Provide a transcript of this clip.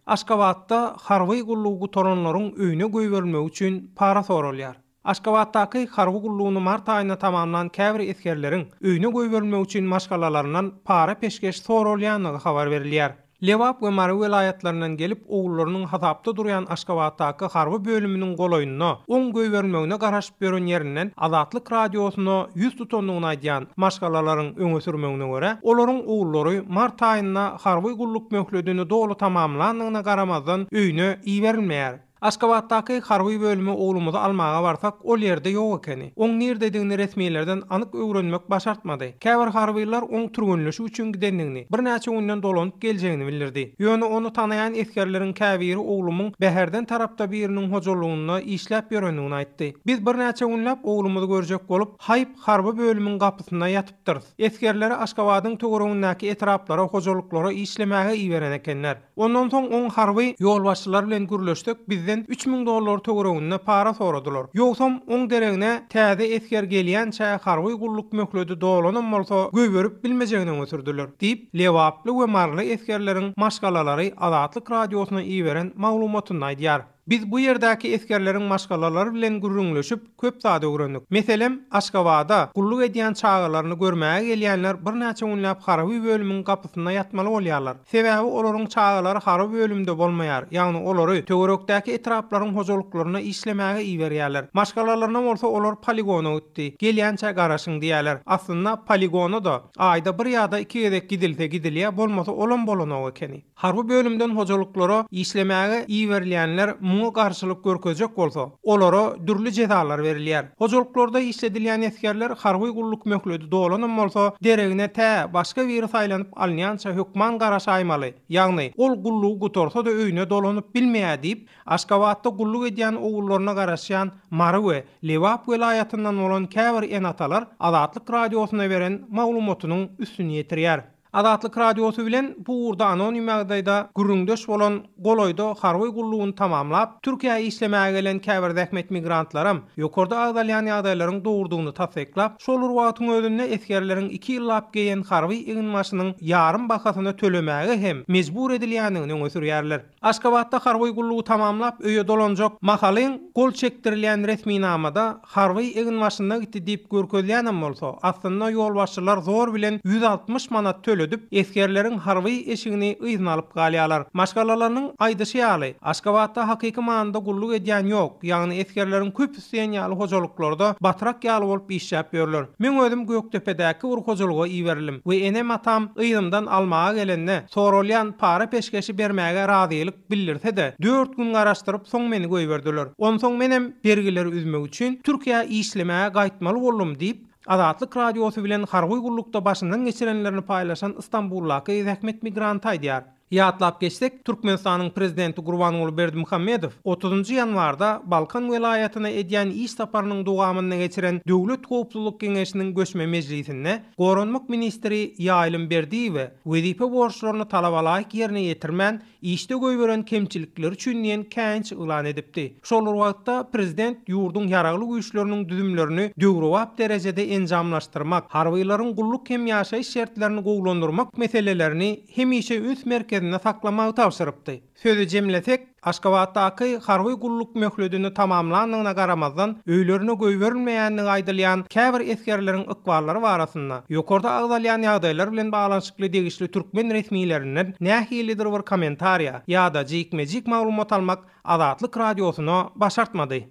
Aşgabatda harby gullugy gutaranlaryň öýüne goýberilmegi üçin para soralýar. Aşgabatdaky harby gullugyny mart aýynda tamamlan käbir esgerleriň öýüne goýberilmegi üçin maşgalalaryndan para-peşgeş soralýandygy habar berilýär. Lebap we Mary welaýatlaryndan gelip, ogullarynyň hasapda durýan Aşgabatdaky harby bölüminiň golaýynda oň goýberilmegine garaşyp ýören ýerinden Azatlyk Radiosyna ýüz tutandygyny aýdýan maşgalalaryň öňe sürmegine görä, olaryň ogullary mart aýynda harby gulluk möhledini doly tamamlandygyna garamazdan öýüne iberilmeýär. Aşgabatdaky harby bölüme oglumyzy almaga barsak, ol ýerde ýok ekeni. Oň nirdedigini resmilerden anyk öwrenmek başartmady. Käbir harbylar oň türgenleşik üçin gidendigini, birnäçe günden dolanyp geljegini bildirdi. Ýöne ony tanaýan esgerleriň käbiri oglumyň Bäherden tarapda biriniň hojalygynda işläp ýörendigini aýtdy. Biz birnäçe günläp oglumyzy görjek bolup, haýp, harby bölümiň gapysynda ýatypdyrys. Esgerleri Aşgabadyň töweregindäki etraplara, hojalyklara işlemäge iberen ekenler. Ondan soň oň harby ýolbaşçylar bilen gürleşsek bizden 3000 dollar töwereginde para soradylar. Ýogsam oň deregine täze esger gelýänçä harby gulluk möhledi dolanam bolsa goýberip bilmejegini öňe sürdüler, diýip, lebaply we maryly esgerleriň maşgalalary Azatlyk Radiosyna iberen maglumatynda aýdýar. Biz bu ýerdäki esgerleriň maşgalalary bilen gürrüňleşip, köp zat öwrendik. Meselem, Aşgabada gulluk edýän çagalaryny görmäge gelýänler birnäçe günläp harby bölümiň gapysynda ýatmaly bolýarlar. Sebäbi olaryň çagalary harby bölümde bolmaýar, ýagny olary töwerekdäki etraplaryň hojalyklaryna işlemäge iberýärler. Maşgalalaryna bolsa olar poligona gitdi, gelýänçä garaşyň diýýärler. Aslynda, poligona-da aýda bir ýa-da iki gezek gidilse gidilýär, bolmasa olam bolanok ekeni. Harby bölümden hojalyklara işlemäge iberilýänler muňa garşylyk görkezjek bolsa, olara dürli jezalar berilýär. Hojalyklarda işledilýän esgerler harby gulluk möhledi dolanam bolsa, deregine tä başga biri saýlanyp alynýança hökman garaşaýmaly, ýagny ol gullugy gutarsa-da öýüne dolanyp bilmeýär diýip, Aşgabatda gulluk edýän ogullaryna garaşýan Mary we Lebap welaýatyndan bolan käbir ene-atalar Azatlyk Radiosyna beren maglumatynyň üstüni ýetirýär. Azatlyk Radiosy bilen bu ugurda anonim ýagdaýda gürrüňdeş bolan golaýda harby gullugyny tamamlap, Türkiýä işlemäge gelen käbir zähmet migrantlaram ýokarda agzalýan ýagdaýlaryň dogrudygyny tassyklap, şol bir wagtyň özünde esgerleriň iki ýyllap geýen harby eginbaşynyň ýarym bahasyny tölemäge hem mejbur edilýändigini öňe sürýärler. Aşgabatda harby gullugy tamamlap öýe dolanjak mahalyň gol çekdirilýän resminamada harby eginbaşynda gitdi diýip görkezilýänem bolsa, aslynda ýolbaşçylar zor bilen 160 manat töledip, esgerleriň harby eşigini yzyna alyp galýarlar. Maşgalalarynyň aýdyşy ýaly, Aşgabatda hakyky manyda gulluk edýän ýok, ýagny esgerleriň köpüsi diýen ýaly hojalyklarda batrak ýaly bolup işläp ýörler. Meň özüm Gökdepedäki bir hojalyga iberildim we enem-atam yzymdan almaga gelende, soralýan para-peşgeşi bermäge razylyk bildirse-de, dört gün garaşdyryp, soň meni goýberdiler. Onsoň menem bergileri üzmek üçin Türkiýä işlemäge gaýtmaly boldum diýip, Azatlyk Radiosy bilen harby gullukda başyndan geçirenlerini paýlaşan Stambuldaky zähmet migranty aýdýar. Ýatlap geçsek, Türkmenistanyň Prezidenti Gurbanguly Berdimuhamedow otuzynjy ýanwarda Balkan welaýatyna edýän iş saparynyň dowamynda geçiren Döwlet howpsuzlyk geňeşiniň göçme mejlisinde goranmak ministri Ýaýlym Berdiýewe wezipe borçlaryny talabalaýyk ýerine ýetirmän, işde goýberen kemçilikleri üçin diýen käýinç yglan edipdi. Şol bir wagtda, prezident ýurduň Ýaragly Güýçleriniň düzümlerini döwrebap derejede enjamlaşdyrmak, harbylaryň gulluk hem ýaşaýyş şertlerini gowulandyrmak meselelerini hemişe üns merkezinde saklamagy tabşyrypdy. Sözi jemlesek, Aşgabatdaky harby gulluk möhledini tamamlandygyna garamazdan, öýlerine goýberilmeýändigi aýdylýan käbir esgerleriň ykballary barasynda, ýokarda agzalýan ýagdaýlar bilen baglanyşykly degişli türkmen resmilerinden nähilidir bir kommentariýa ýa-da jikme-jik maglumat almak Azatlyk Radiosyna başartmady.